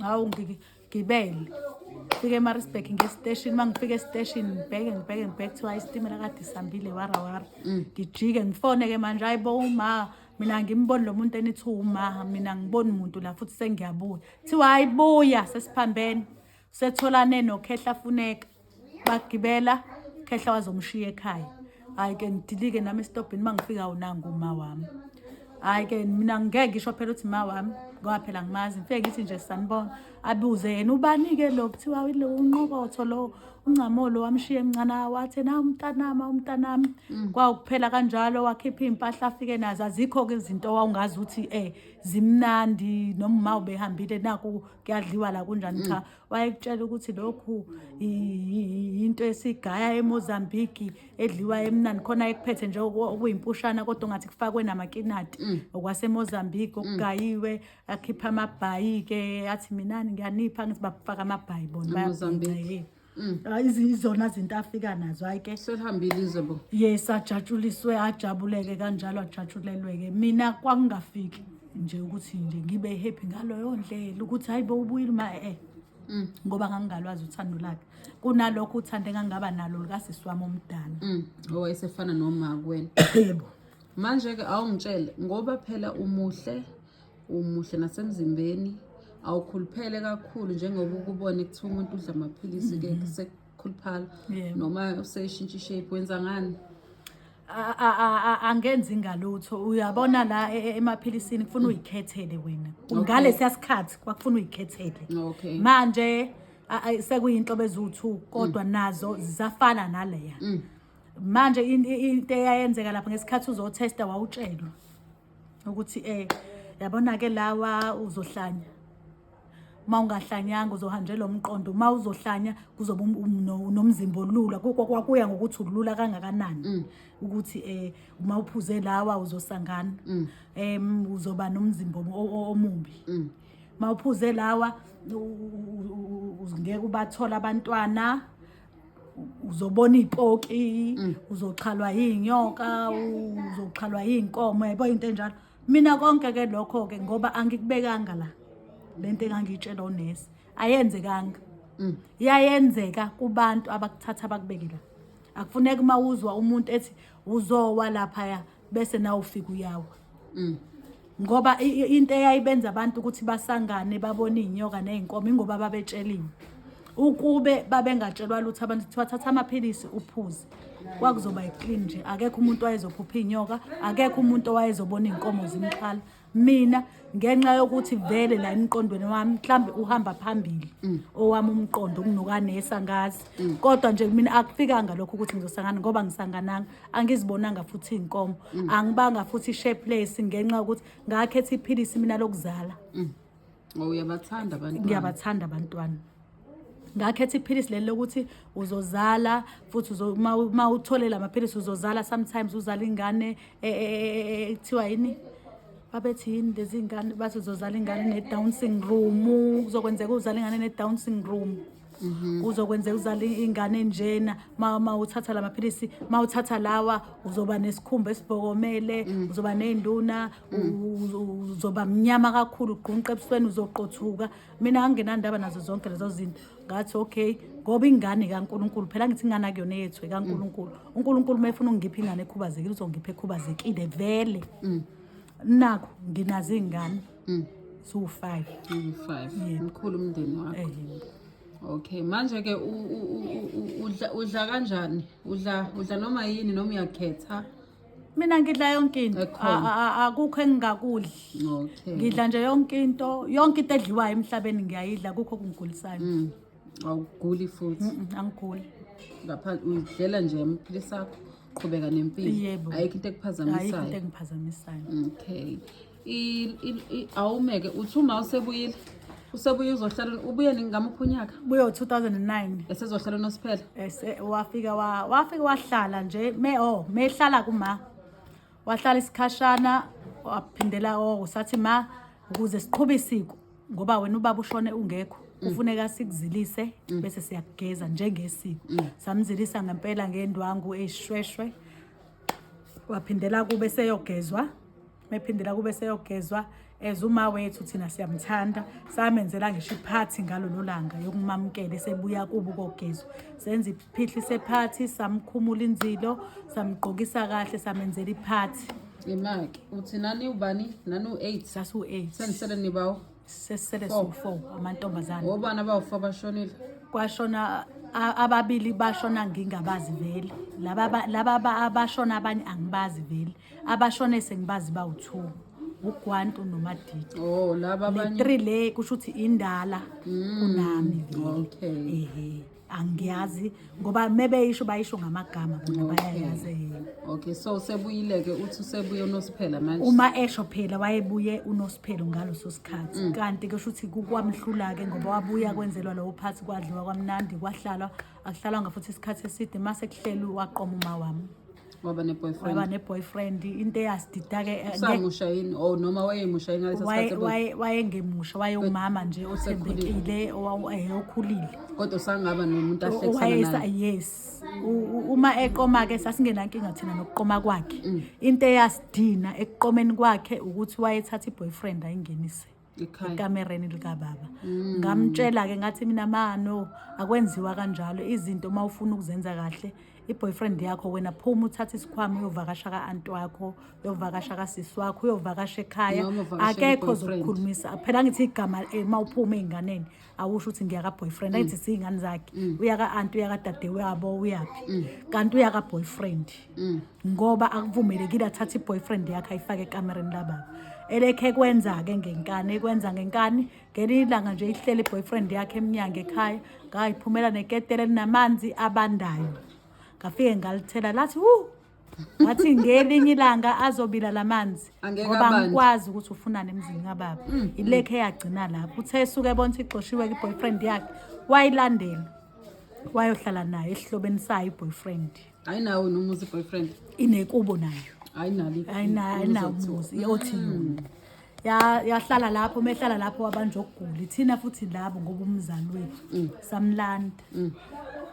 Hawu, ngibele fike eMaritzburg ngestation. Uma ngifika estation ngibheke, ngibheke, ngibheke, kuthiwa isitimela kade sihambile, wara wara. Ngijike ngifone-ke manje, hayi bo uma, mina ngimboni lo muntu enithi uma, mina ngiboni muntu la futhi sengiyabuya. Kuthiwa hayi buya, sesiphambene, setholane nokhehla funeka bagibela, khehla wazomshiya ekhaya. Hayi ke ngidilike nami esitobhini, uma ngifika unangu uma wami. Hhayi-ke mina ngeke ngisho phela ukuthi ma wami ngoba phela ngimazi, ngifike ngithi nje sanibona, abuze yena ubani-ke lo, kuthiwa lo uNqokotho lo, uNcamolo wamshiya emncane, wathi na umntanami, umntanami. Kwawukuphela kanjalo, wakhipha iy'mpahla afike nazo, azikho-ke izinto owawungazi ukuthi zimnandi noma uma ubehambile naku kuyadliwa la kunjani. Cha, wayekutshela ukuthi lokhu into esigaya eMozambique edliwa emnandi khona, ekuphethe nje okuyimpushana kodwa ongathi kufakwe namakinati okwaseMozambique okugayiwe, akhipha amabhayi-ke athi minani ngiyanipha, ngithi bafaka amabhayi bona. eMozambique. Bayabhinca. Izona zinto afika nazo, hhayi-ke. Selihambile izwe bo. Yes, ajatshuliswe, ajabuleke kanjalo, ajatshulelwe-ke. Mina kwakungafiki nje ukuthi nje ngibe happy ngaloyo ndlela ukuthi hayi bo ubuyile ma ngoba ngangingalwazi uthando lakhe, kunalokho uthando engangingaba nalo likasisi wami omdala. Owayesefana noma kuwena. Yebo. Manje-ke awungitshele, ngoba phela umuhle, umuhle nasemzimbeni, awukhuluphele kakhulu njengoba ukubone kuthiwa umuntu udla amaphilisi-ke sekukhuluphala noma useyishintsha ishape, wenza ngani? Angenzi ngalutho, uyabona la emaphilisini kufuna uyikhethele wena. Ngalesiya sikhathi kwakufuna uyikhethele. Manje sekuyinhlobo eziwu-two kodwa nazo zisafana naleya. Manje into eyayenzeka lapha ngesikhathi uzothesta, wawutshelwa ukuthi yabona-ke lawa uzohlanya, uma ungahlanyanga uzohanjelwa umqondo, uma uzohlanya kuzoba nomzimba olula. Kwakuya ngokuthi ulula kangakanani, ukuthi uma uphuze lawa uzosangana, uzoba nomzimba omubi, uma uphuze lawa ngeke ubathola abantwana, uzobona iy'poki, uzoxhalwa yiy'nyoka, uzoxhalwa yiy'nkomo, yabo, into enjalo. Mina konke-ke lokho-ke ngoba angikubekanga la lento engangiyitshela onesi ayenzekanga. Iyayenzeka kubantu abakuthatha bakubeke la. Akufuneki uma uzwa umuntu ethi uzowa laphaya bese nawe ufika uyawa, ngoba into eyayibenza abantu ukuthi basangane babone iy'nyoka ney'nkomo ingoba babetsheliwe. Ukube babengatshelwa lutho abantu, kuthiwa thatha amaphilisi uphuze, kwakuzoba yi-clean nje, akekho umuntu owayezophupha iy'nyoka, akekho umuntu owayezobona iy'nkomo zimxhala. Mina ngenxa yokuthi vele la emqondweni wami mhlambe uhamba phambili owami umqondo kunokanesi, angazi, kodwa nje mina akufikanga lokho ukuthi ngizosangana, ngoba ngisangananga, angizibonanga futhi iy'nkomo, angibanga futhi i-shapeless ngenxa yokuthi ngakhetha iphilisi mina lokuzala. Oh, uyabathanda abantwana. Ngiyabathanda abantwana. Ngakhetha iphilisi leli lokuthi uzozala futhi uma uthole la maphilisi uzozala, sometimes uzala ingane kuthiwa yini, babethi yini lezi ngane, bathi uzozala ingane ne-Down syndrome, kuzokwenzeka uzala ingane ne-Down syndrome, uzokwenzeka uzala ingane njena ma uthatha la maphilisi, ma uthatha lawa uzoba nesikhumba esibhokomele, uzoba ney'nduna, uzoba mnyama kakhulu, ugqunqe ebusweni, uzoqothuka. Mina anginandaba nazo zonke lezo zinto. Ngathi okay, ngoba ingane kaNkulunkulu phela, ngithi ingane akuyona eyethu, ekaNkulunkulu. UNkulunkulu uma efuna ukungipha ingane ekhubazekile uzongipha ekhubazekile vele. Nakho nginazo iy'ngane ziwu-5. Uwu-five. Yebo. Mkhulu umndeni wakho. Okay, manje ke udla kanjani? Udla noma yini noma uyakhetha? Mina ngidla yonke into. Ekhona. Akukho engingakudli. Ngidla nje yonke into, yonke into edliwayo emhlabeni ngiyayidla, akukho okungigulisayo. Awuguli futhi. Angiguli. Ngaphandle uyidlela nje amaphilisi akho, qhubeka nempilo. Yebo. Ayikho into Ayikho into ekuphazamisayo. engiphazamisayo. Okay. Awumeke uthi uma usebuyile. Usebuye uzohlala, ubuye ngamuphi unyaka? Buyo 2009. Esezohlala noSiphela. Ese wafika wafika wahlala nje me oh mehlala kuma wahlala isikhashana, waphindela oh sathi ma ukuze siqhube isiko ngoba wena ubaba ushone ungekho, kufuneka sikuzilise bese siyakugeza njengesiko. Samzilisa ngempela ngendwangu eyishweshwe, waphindela kube seyogezwa. Mephindela kube seyogezwa as uma wethu thina siyamthanda, samenzela ngisho iphathi ngalolo langa yokumamukela esebuya kubo kogezwa, senza iphihli sephathi, samkhumula inzilo, samgqokisa kahle, samenzela iphathi. Imake uthi nani ubani? Nani u8? Sasu-8. Senisele nibawo? Sesisele Four. siwu-4 amantombazane. Obani abawu4 bashonile? Kwashona ababili, bashona ngingabazi vele. Laba abashona abanye angibazi vele, abashone sengibazi bawu-2. Ugwantu noMadidi. Oh, laba Le abanye. 3 le kusho ukuthi indala kunami vele. Okay. Ehe, angiyazi ngoba mebeyisho bayisho ngamagama bona, bayayazi. Okay, so usebuyile ke, uthi usebuye uNosiphela manje. Uma esho phela wayebuye uNosiphelo ngaloso sikhathi, kanti kusho ukuthi kukwamhlula-ke ngoba wabuya kwenzelwa lowo phathi, kwadliwa kwamnandi, kwahlalwa, akuhlalwanga futhi isikhathi eside, mase kuhlelwe waqoma uma wami. Waba ne-boyfriend. Waba ne-boyfriend, into eyasidida-ke. Usamusha yini or noma wayemusha yini ngaleso sikhathi ebuya? Wayengemusha, wayewumama nje othembekile, okhulile. Kodwa usangaba nomuntu ahlekisana naye. Yes. Uma eqoma-ke sasingenankinga thina nokuqoma kwakhe. Into eyasidina ekuqomeni kwakhe ukuthi wayethatha i-boyfriend ayingenise ekhaya, ekamereni likababa. Ngamtshela-ke ngathi mina, mano, akwenziwa kanjalo izinto. Uma ufuna ukuzenza kahle i-boyfriend yakho, wena phuma uthathe isikhwama uyovakasha ka-anti wakho, uyovakasha kasisi wakho, uyovakasha ekhaya. Noma uvakashele Akekho i-boyfriend. ozokukhulumisa phela. Ngithi igama uma uphuma ey'nganeni awusho ukuthi ngiya ka-boyfriend, angithi siy'ngane zakhe, uya ka-anti, uya kadade wabo, uyaphi, kanti uya ka-boyfriend, ngoba akuvumelekile athathe i-boyfriend yakhe ayifake ekamereni lababa. Elekhe kwenza-ke ngenkani, ekwenza ngenkani. Ngelinye ilanga nje ihlele i-boyfriend yakhe emnyango ekhaya, ngayiphumela neketela elinamanzi abandayo, ngafike ngalithela, lathi wu, ngathi ngelinye ilanga azobila lamanzi Angeke ngoba abande. ngikwazi ukuthi ufunani emzini kababa. Ilekhe eyagcina lapho, uthe esuke ebona ukuthi ixoshiwe i-boyfriend yakhe, wayilandela wayohlala nayo esihlobeni sayo i-boyfriend. Ayinawo nomuzi boyfriend? Inekubo nayo. Ayinalo. Ayinawo umuzi othi yona yahlala lapho. Mehlala lapho wabanjwa ukugula, ithina futhi labo ngoba umzali wethu samlanda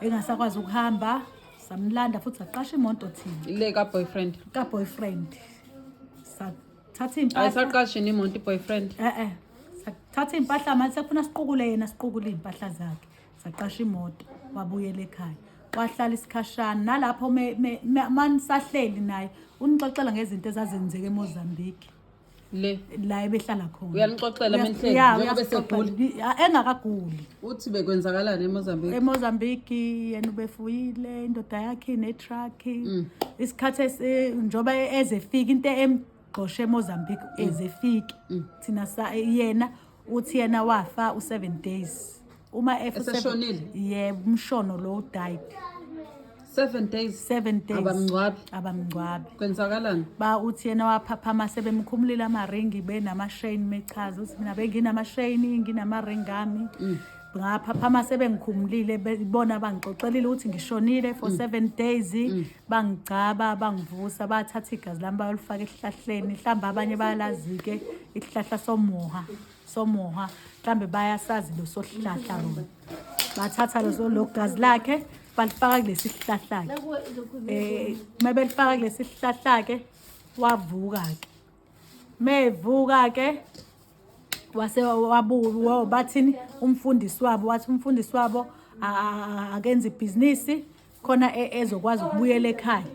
engasakwazi ukuhamba, samlanda futhi saqasha imoto thina. Le ka-boyfriend? Ka-boyfriend, sathatha iy'mpahla. Ayisaqashini imoto i-boyfriend? E-e, sathatha iy'mpahla manje sekufuna siqukule yena, siqukule iy'mpahla zakhe, saqasha imoto, wabuyela ekhaya, wahlala isikhashana nalapho manisahleli naye unixoxela ngezinto ezazenzeka eMozambique. Le La ebehlala khona. Uyanixoxela menihleli, Ya, njengoba uyasixoxela. esegula? Ya, engakaguli. Uthi bekwenzakalani eMozambique? eMozambique yena ubefuyile, indoda yakhe ine-truck. Isikhathi njengoba ezefika into emgxoshe eMozambique, ezefike thina yena uthi yena wafa u-7 days uma efa Eseshonile? Yebo, umshono lo died. 7 days? 7 days. Abamngcwabi? Abamngcwabi. Kwenzakalani? Ba uthi yena waphaphama sebemkhumulile amaringi, benamasheyini, mechaza uthi mina benginamasheyini, nginamaringi ami, ngaphaphama sebengikhumulile, bona bangixoxelile ukuthi ngishonile for 7 days, bangigcaba, bangivusa, bathatha igazi lami bayolifaka esihlahleni. Mhlawumbe abanye bayalazi-ke isihlahla somoha, mhlawumbe bayasazi lo sohlahla lona. Bathatha lo gazi lakhe balifaka kulesi sihlahla-ke, uma belifaka kulesi sihlahla-ke wavuka-ke. Mevuka-ke wase wabu bathini umfundisi wabo, wathi umfundisi wabo akenze ibhizinisi khona ezokwazi ukubuyela ekhaya.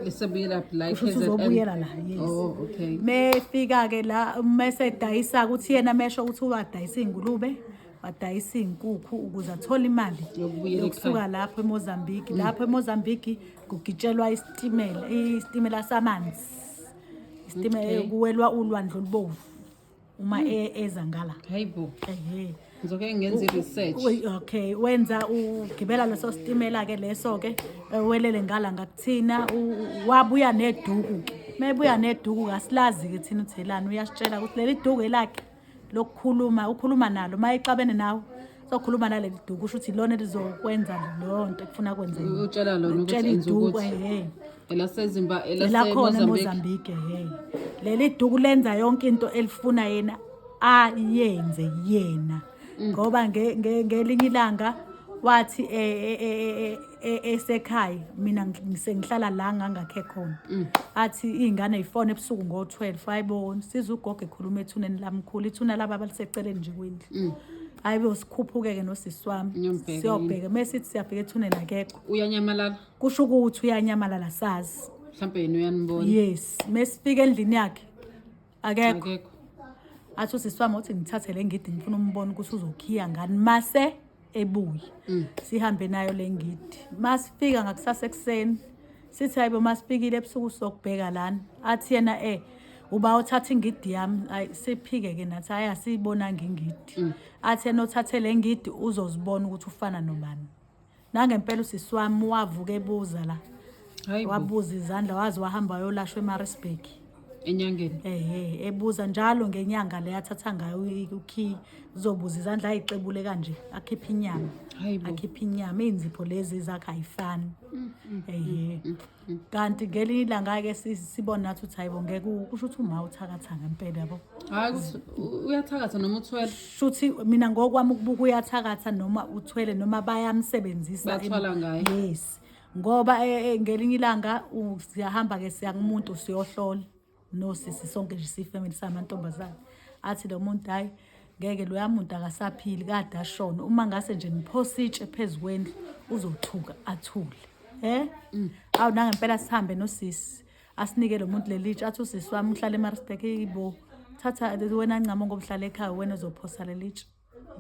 Lisebuyela la? Kusho ukuthi e-KZN? Uzobuyela la, yes. Oh, okay. Mefika-ke la mese edayisa, ukuthi yena mesho ukuthi wadayisa iy'ngulube, wadayisa iy'nkukhu ukuze athole imali yokubuyela yokusuka lapho eMozambique. Lapho eMozambique kugitshelwa isitimela, isitimela samanzi, isitimela kuwelwa ulwandle olubovu uma eza ngala. Hayibo. Ehe. Ngizoke ngenza i-research. Okay, wenza ugibela leso sitimela ke leso ke, welele ngala ngakuthina, wabuya neduku ke. Mebuya neduku kasilazi ke thina uthelani, uyasitshela ukuthi leli duku elakhe lokukhuluma, ukhuluma nalo uma exabene nawe, sokhuluma naleli duku, kusho ukuthi ilona elizokwenza leyo nto ekufuna kwenze. Utshela lona ukuthi Utshela enza iduku, ukuthi. Ehhe. Elasezimba Elakhona elaseMozambique. eMozambique, he. Leli duku lenza yonke into elifuna yena ayenze yena. Ngoba ngelinye ilanga wathi esekhaya, mina ngisengihlala la ngangakhe khona, athi iy'ngane yifone ebusuku ngo-12, hayibo, siza ugogo ekhuluma ethuneni lamkhulu, ithuna laba baliseceleni nje kwendlu. Hayibo, sikhuphuke-ke nosisi wami. Niyombheka. Siyobheka, mesithi siyafika ethuneni akekho. Uyanyamalala. Kusho ukuthi uyanyamalala, sazi. Mhlawumbe yena uyanibona. Yes, mesifika endlini yakhe akekho. Akekho. Athi usisi wami uthi ngithathe le ngidi, ngifuna umbona ukuthi uzokhiya ngani mase ebuye. Sihambe nayo le ngidi, masifika ngakusasa ekuseni sithi hayibo, masifikile ebusuku sokubheka lana, athi yena Uba uthatha ingidi yami, ayi siphike ke nathi, hayi asiyibonanga ingidi. Athi yena othathe le ngidi uzozibona ukuthi ufana nobani. Nangempela usisi wami wavuka ebuza la. Hayi bo. Wabuza izandla, waze wahamba wayolashwa eMaritzburg. Enyangeni. Ehe, ebuza njalo ngenyanga le athatha ngayo ukhiye, uzobuza izandla ayixebule kanje, akhiphe inyama. Hayi bo. Akhiphe inyama, iy'nzipho lezi zakhe ayifani. Ehe. Kanti ngelinye ilanga-ke sibona nathi ukuthi hayibo, ngeke kusho ukuthi uma uthakatha ngempela, yabo. Hayi ukuthi uyathakatha noma uthwele. Shuthi mina ngokwami ukubuka uyathakatha noma uthwele noma bayamsebenzisa. Bathwala ngaye. Yes. Ngoba ngelinye ilanga siyahamba-ke siya kumuntu siyohlola nosisi sonke nje siyifamily samantombazane. Athi lo muntu, hhayi ngeke loya muntu akasaphili, kade ashona. Uma ngase nje niphose itshe phezu kwendlu uzothuka athule. Awu nangempela sihambe nosisi, asinike lo muntu leli tshe, athi usisi wami uhlala eMaritzburg, eyibo thatha wena Ncamo ngoba uhlala ekhaya, wena ozophosa leli tshe.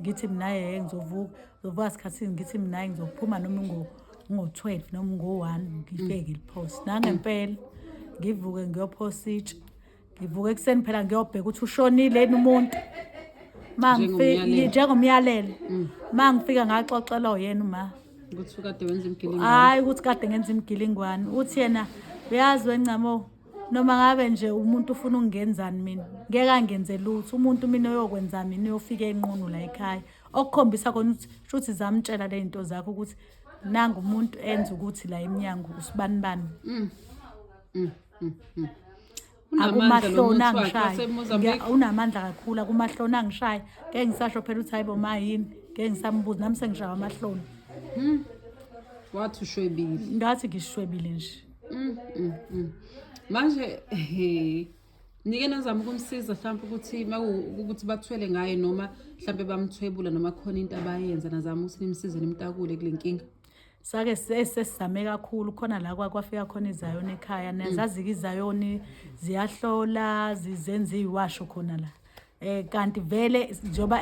Ngithi mina yeye ngizovuka, ngizovuka sikhathini, ngithi mina ngizophuma noma ngo-12 noma ngo-1 ngifike ngiliphosa. Nangempela ngivuke ngiyophosa itshe. Ngivuke ekuseni phela ngiyobheka ukuthi ushonile yini umuntu. Njengomyalelo. Njengomyalelo. Ma ngifika ngaxoxelwa uyena uma. Ukuthi ukade wenza imigilingwane. Hayi ukuthi kade ngenza imigilingwane. Uthi yena uyazi weNcamo, noma ngabe nje umuntu ufuna ukungenzani mina, ngeke angenze lutho. Umuntu mina oyokwenza mina uyofika enqunu la ekhaya. Okukhombisa khona ukuthi shuthi zamtshela le zinto zakho ukuthi nanga umuntu enza ukuthi la eminyango usibanibani. Unamandla lo Akumahloni muthi wakhe angishaya. waseMozambique. Unamandla kakhulu, akumahloni angishaya. Ngeke ngisasho phela ukuthi hayibo ma yini, ngeke ngisambuza nami sengishaya amahloni. Wathi ushwebile. Ngathi ngishwebile nje. Manje he nike nazama ukumsiza mhlawumbe ukuthi ukuthi bathwele ngaye noma mhlawumbe bamthwebula noma khona into abayenza, nazama ukuthi nimsize nimtakule kule nkinga. Sake sesizame kakhulu khona la kwafika khona izayoni ekhaya. Nazazi-ke izayoni ziyahlola, zizenza iy'washo khona la. Kanti vele njengoba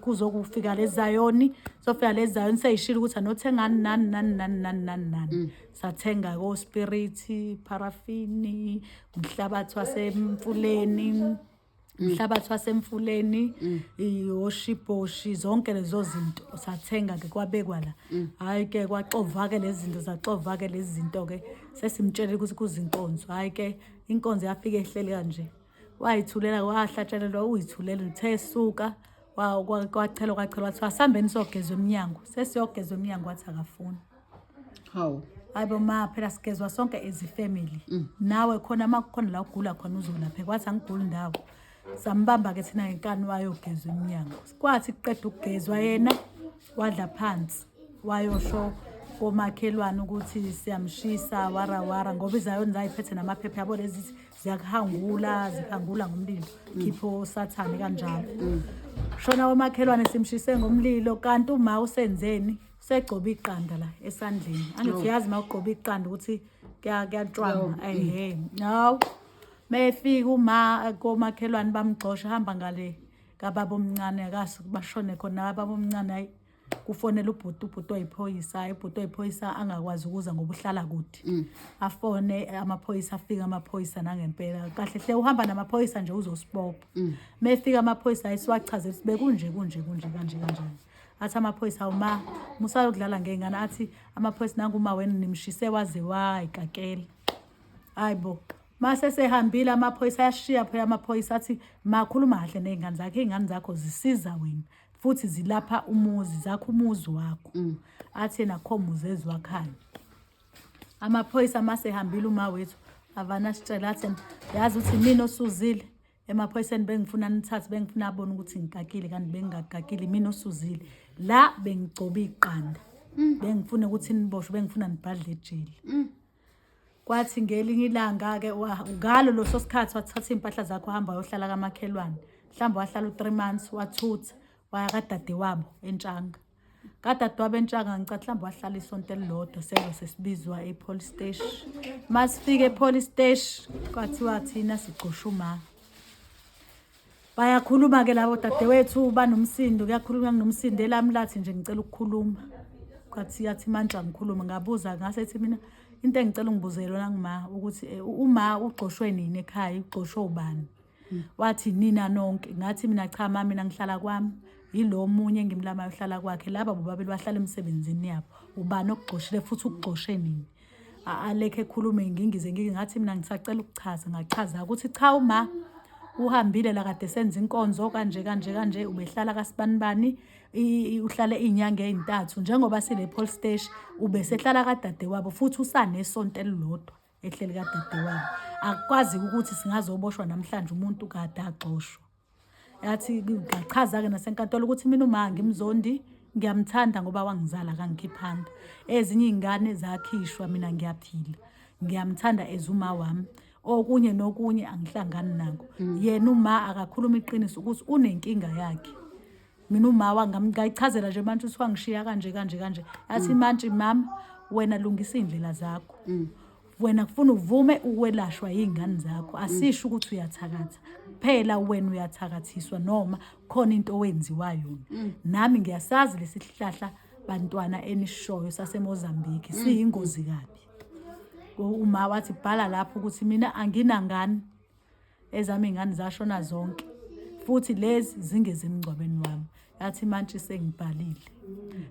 kuzokufika lezi zayoni, sofika lezi zayoni seyishilo ukuthi anothengani nani nani nani nani nani nani. Sathenga ko-spirit, parafini, umhlabathi wasemfuleni, umhlabathi wasemfuleni, iyoshibhoshi, zonke lezo zinto sathenga-ke kwabekwa la. Hhayi-ke kwaxova-ke lezi zinto, zaxova-ke lezi zinto-ke, sesimtshelile ukuthi kuzinkonzo. Hhayi-ke inkonzo yafika ehleli kanje, wayithulela, wahlatshelelwa, uyithulela, uthe esuka kwachelwa kwachelwa, wathiwa asihambeni siyogezwa emnyango. Sesiyogezwa emnyango wathi akafuni. Hawu. Hayi bo ma, phela sigezwa sonke as ifamily. Nawe khona uma kukhona la ugula khona uzolapheka. Wathi angiguli ndawo. Sambamba-ke thina ngenkani wayogezwa emnyango. Kwathi kuqeda ukugezwa yena wadla phansi, wayosho komakhelwane ukuthi siyamshisa warawara, ngoba izayoni zayiphethe namaphepha yabo lezi ziyakuhangula, zihangula ngomlilo, khipho sathane kanjalo. Shona komakhelwane simshise ngomlilo, kanti uma usenzeni usegcoba iqanda la esandleni. Angithi uyazi uma ugqoba iqanda ukuthi kuyatshwama. Ehe, hawu mefika uma komakhelwane bamgxosha, hamba ngale kababa omncane, akasi bashone khona kababa omncane. Hayi kufonela ubhuti, ubhuti oyiphoyisa, hayi ubhuti oyiphoyisa angakwazi ukuza ngoba uhlala kude. Afone amaphoyisa, afika amaphoyisa nangempela. Kahle hle uhamba namaphoyisa nje uzosibopha. Mefika amaphoyisa hayi siwachazele ukuthi bekunje kunje kunje kanje kanje. Athi amaphoyisa awuma musayokudlala ngey'ngane, athi amaphoyisa nangu uma wena nimshise waze wayikakela. Hayi bo, mase sehambile amaphoyisa, ayashiya phela amaphoyisa, athi makhuluma kahle ney'ngane zakho, iy'ngane zakho zisiza wena futhi zilapha umuzi zakho, umuzi wakho. Athi yena akho muzi eziwakhayo. Amaphoyisa mase ehambile uma wethu avana sitshela, athi yazi ukuthi mina osuzile emaphoyiseni, bengifuna nithathe, bengifuna abone ukuthi ngikakile kanti bengingakakile, mina osuzile la bengigcoba iqanda, bengifuna ukuthi niboshwe, bengifuna nibhadle ejele. Kwathi ngelinye ilanga-ke ngalo loso sikhathi wathatha iy'mpahla zakho wahamba wayohlala kamakhelwane, mhlawumbe wahlala u-3 months, wathutha waya kadadewabo eNtshanga. Kadadewabo eNtshanga ngicathi mhlawumbe wahlala isonto elilodwa, sezwa sesibizwa e-police station. Masifika e-police station kwathiwa thina sigcosha uma. Bayakhuluma-ke labo dadewethu banomsindo, kuyakhulunywa kunomsindo, elami lathi nje ngicela ukukhuluma. Kwathi yathi manje angikhulume, ngabuza ngase ethi mina Into engicela ungibuze yona ngima ukuthi uma ugxoshwe nini ekhaya, ugxoshwe ubani? Wathi nina nonke. Ngathi mina cha ma, mina ngihlala kwami, yilo omunye engimlamayo uhlala kwakhe, laba bobabili bahlala emsebenzini yabo. Ubani okugxoshile futhi ukugxoshe nini? Alekhe ekhulume ngingize ngike ngathi mina ngisacela ukuchaza. Ngachaza ukuthi cha, uma uhambile la kade senza inkonzo kanje kanje kanje, ubehlala kasibanibani, uhlale iy'nyanga ey'ntathu njengoba sile police station, ubesehlala kadade wabo futhi usanesonto elilodwa ehleli kadade wabo. Akukwazi ukuthi singazoboshwa namhlanje umuntu kade agxoshwa. Yathi ngachaza-ke nasenkantolo ukuthi mina uma ngimzondi, ngiyamthanda ngoba wangizala kangikhiphanga, ezinye iy'ngane zakhishwa, mina ngiyaphila, ngiyamthanda as uma wami, okunye nokunye angihlangani nako. Yena uma akakhuluma iqiniso ukuthi unenkinga yakhe. Mina uma ngayichazela nje manje ukuthi wangishiya kanje kanje kanje. Yathi mantshi, mama, wena lungisa iy'ndlela zakho, wena kufuna uvume ukwelashwa yiy'ngane zakho, asisho ukuthi uyathakatha phela, wena uyathakathiswa noma khona into owenziwa yona. Nami ngiyasazi lesi sihlahla bantwana enishoyo saseMozambique siyingozi kabi. Uma wathi bhala lapho ukuthi mina anginangane, ezami iy'ngane zashona zonke futhi lezi zingeze emngcwabeni wami. Yathi mantshi sengibhalile.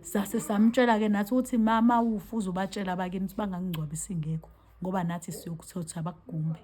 Sase samtshela-ke nathi ukuthi mama ufa uzobatshela abakini ukuthi bangangingcwabisi ingekho ngoba nathi siyokuthotha bakugumbe.